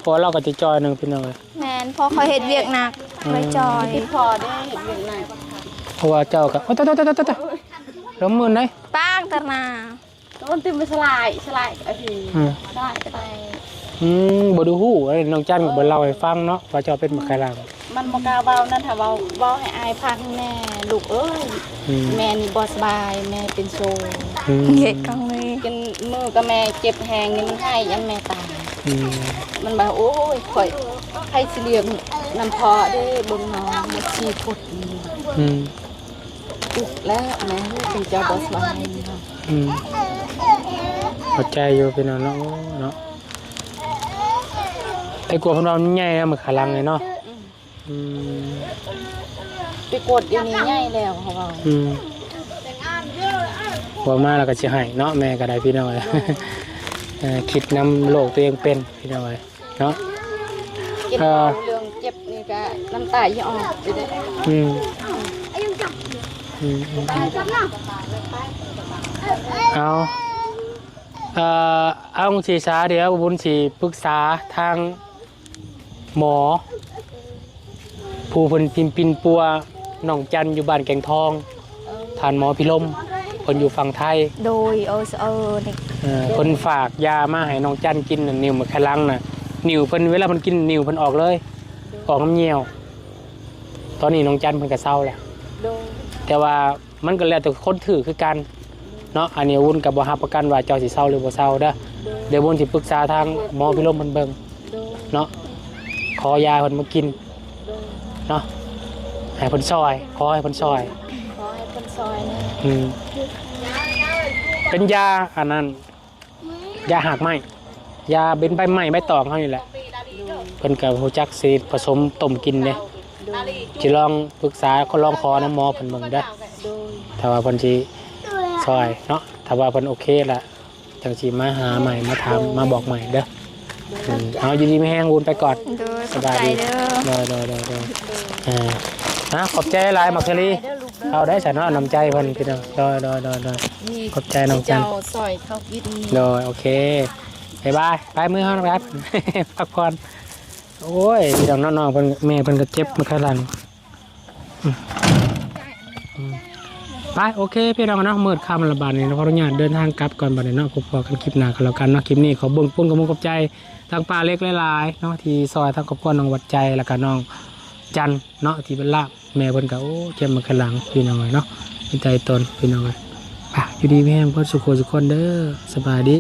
ເພາະວ່າລາວກໍຈະຈ່ອຍໜຶ່ງ ພີ່ນ້ອງເອີຍ. ແມ່ນ ເພາະຂ້ອຍເຮັດວຽກໜັກ ອືມ ຂ້ອຍຈ່ອຍ. ກິນພໍເດ້ ເຮັດວຽກໜັກ. ເພາະວ່າເຈົ້າກໍ ໂອ້ຍ ຕາຍໆໆໆ ລົມມື່ນເດ້ ປາງຕະໜາ. ໂດນຕື່ມໄປສະຫຼາຍ ສະຫຼາຍອາທິດ ອືມ ສະຫຼາຍກໍໄດ້. ອືມ ບໍ່ໄດ້ຮູ້ ນ້ອງຈັນກໍບໍ່ເລົ່າໃຫ້ຟັງເນາະ ວ່າເຈົ້າເປັນໝາກໄຂ່ຫຼັງ. ມັນບໍ່ກ້າເວົ້ານັ້ນ ຖ້າເວົ້າ ເວົ້າໃຫ້ອ້າຍຟັງແນ່ ລູກເອີຍ. ອືມ ແມ່ນີ້ບໍ່ສະບາຍ ແມ່ເປັນໂຊ. ອືມ ເຮັດກັງເລີຍ ກິນມື້ກໍແມ່ເຈັບແຮງນີ້ ມັນໄຫ້ຢ້ານແມ່ຕາຍ. ອືມ ມັນວ່າ ໂອ້ຍ ຂ້ອຍ ໃຜຊິລ້ຽງນຳພໍ່ເດ້ ເບິ່ງນ້ອງ ສີ່ຄົນ. ອືມ ອຸກແລ້ວແມ່ເປັນເຈົ້າບໍ່ສະບາຍ. ອືມ ເຂົ້າໃຈຢູ່ພີ່ນ້ອງເນາະ ເນາະ ແຕ່ກວ່າເພິ່ນວ່າມັນໃຫຍ່ແລ້ວ ໝາກໄຂ່ຫຼັງນີ້ເນາະ. ອືມ ອືມ ໄປກວດຢູ່ນີ້ໃຫຍ່ແລ້ວ ເຂົາເວົ້າ. ອືມ ເວົ້າມາແລ້ວກໍຊິໄຫ້ເນາະ ແມ່ກໍໄດ້ ພີ່ນ້ອງເອີຍ. ເອີ ຄິດນຳໂລກຕົວເອງເປັນ ພີ່ນ້ອງເອີຍ. ເນາະ ເຈັບ ເອີ ເວົ້າເລື່ອງເຈັບນີ້ກະນ້ຳຕາຊິອອກຢູ່ເດ້. ອືມ ອືມ ອືມ ເອົາ ເອີ ເອົາ ຊິສາ ດຽວບຸນຊິປຶກສາທາງໝໍ ຜູ້ເພິ່ນປິ່ນປົວນ້ອງຈັນຢູ່ບ້ານແກງທອງ ທ່ານໝໍພິລົມ ເພິ່ນຢູ່ຝັ່ງໄທ. ໂດຍ ເອີ ເອີ ນີ້ ເອີ ເພິ່ນຝາກຢາມາໃຫ້ນ້ອງຈັນກິນ ນິ້ວໝາກໄຂ່ຫຼັງນະ ນິ້ວເພິ່ນ ເວລາເພິ່ນກິນ ນິ້ວເພິ່ນອອກເລີຍ ອອກນ້ຳຍ່ຽວ. ຕອນນີ້ນ້ອງຈັນເພິ່ນກໍເຊົາແລ້ວ. ໂດຍ ແຕ່ວ່າ ມັນກໍແລ້ວແຕ່ຄົນຖືກຄືກັນເນາະ. ອັນນີ້ວຸ້ນກໍບໍ່ຮັບປະກັນວ່າເຈົ້າຊິເຊົາຫຼືບໍ່ເຊົາເດີ. ໂດຍ ດຽວວຸ້ນຊິປຶກສາທາງໝໍພິລົມເພິ່ນເບິ່ງ ໂດຍ ເນາະ ຂໍຢາເພິ່ນມາກິນ ໂດຍ ເນາະ ໃຫ້ເພິ່ນຊ່ອຍ ຂໍໃຫ້ເພິ່ນຊ່ອຍ ຂໍໃຫ້ເພິ່ນຊ່ອຍແດ່. ອືມ ເປັນຢາອັນນັ້ນ ຢາຮາກໄມ້ ຢາເປັນໃບໄມ້ໃບຕອງເຮົານີ້ແຫຼະ. ໂດຍ ເພິ່ນກໍຮູ້ຈັກຊິປະສົມຕົ້ມກິນເດ້. ໂດຍ ຊິລອງປຶກສາ ຂໍລອງຂໍນຳໝໍເພິ່ນເບິ່ງເດີ. ໂດຍ ຖ້າວ່າເພິ່ນຊິຊ່ອຍເນາະ ຖ້າວ່າເພິ່ນໂອເຄລະ ຈັ່ງຊິມາຫາໃໝ່ ມາຖາມ ໂດຍ ມາບອກໃໝ່ເດີ. ໂດຍ ອືມ ເອົາ ຢູ່ດີມີແຮງ ວຸ້ນໄປກ່ອນ. ໂດຍ ສະບາຍດີ ຂອບໃຈເດີ. ໂດຍໆໆໆ ເອີ ນະ ຂອບໃຈຫຼາຍ ໝາກສາລີ. ເອົາໄດ້ຊະເນາະ ນ້ຳໃຈເພິ່ນພີ່ນ້ອງ. ໂດຍໆໆໆ ນີ້ ຂອບໃຈນ້ອງຈັນ ເຈົ້າຊ່ອຍເຂົາກິນ. ໂດຍ ໂອເຄ ບາຍບາຍ ໄປ ມື້ເຮົານຳກັນ ພັກຜ່ອນ. ໂອ້ຍ ພີ່ນ້ອງເນາະ ນ້ອງເພິ່ນ ແມ່ເພິ່ນກໍເຈັບໝາກໄຂ່ຫຼັງ. ອືມ ອືມ ໄປ ໂອເຄ ພີ່ນ້ອງເນາະ ມືດຄ່ຳລະບາດນີ້ ຂໍອະນຸຍາດເດີນທາງກັບກ່ອນບາດນີ້ເນາະ. ພົບພໍ້ກັນຄລິບໜ້າກໍແລ້ວກັນເນາະ. ຄລິບນີ້ຂໍເບິ່ງ ເປັນກຳລັງກຳລັງໃຈທາງປ້າເລັກຫຼາຍໆເນາະ ທີ່ຊ່ອຍທາງຄອບຄົວນ້ອງຫວັດໃຈ ແລ້ວກໍນ້ອງຈັນເນາະ ທີ່ເປັນລາວ ແມ່ເພິ່ນກໍ ໂອ້ ເຈັບໝາກໄຂ່ຫຼັງ ພີ່ນ້ອງເອີຍເນາະ ເປັນຕາອີ່ຕົນ ພີ່ນ້ອງເອີຍ. ໄປ ຢູ່ດີມີແຮງເບິດສູ່ຄົນສູ່ຄົນເດີ ສະບາຍດີ.